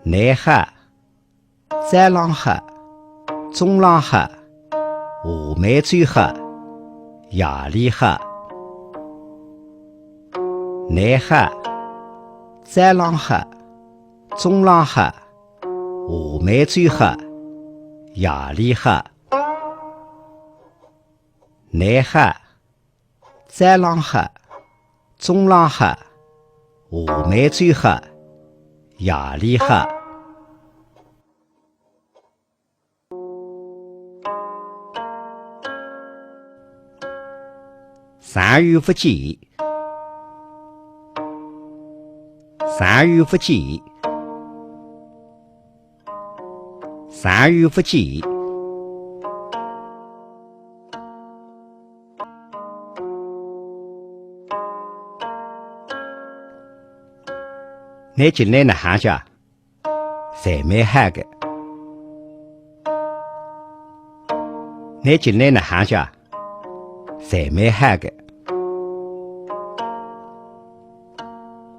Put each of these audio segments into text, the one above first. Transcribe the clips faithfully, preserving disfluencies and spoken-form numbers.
倷好，早浪好，中浪好，下倷最好，夜里好。倷好，早浪好，中浪好，下倷最好，夜里好。倷好， 早浪好，中浪好，下倷最好，夜里好。长远勿见，长远勿见，长远勿见。 倷近来哪哼介？侪蛮好个。倷近来哪哼介？侪蛮好个。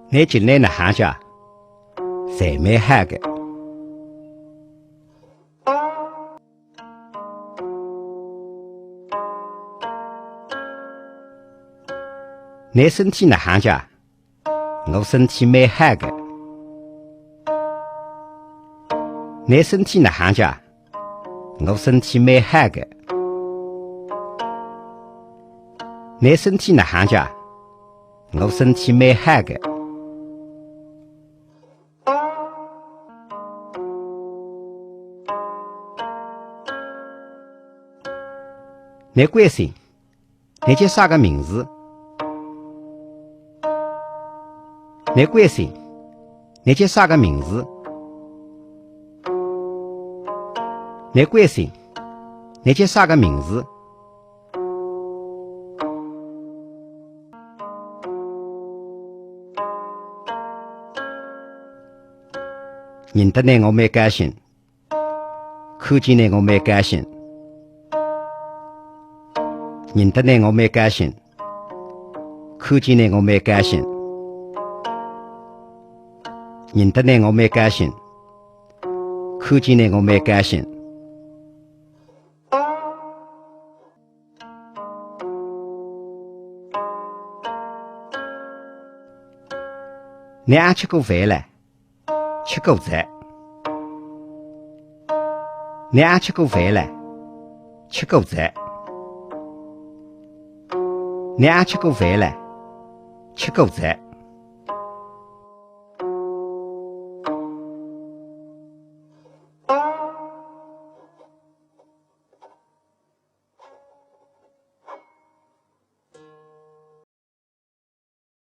倷近来哪哼介？侪蛮好个。 倷身体哪哼介？我身体蛮好个。倷身体哪哼介？我身体蛮好个。倷身体哪哼介？我身体蛮好个。 倷贵姓？倷叫啥个名字？倷贵姓？倷叫啥个名字？倷贵姓？倷叫啥个名字？ 认得倷我蛮高兴，看见倷我蛮高兴。认得倷我蛮高兴，看见倷我蛮高兴。认得倷我蛮高兴，看见倷我蛮高兴。 倷阿吃过饭了？吃过哉。倷阿吃过饭了？吃过哉。倷阿吃过饭了？吃过哉。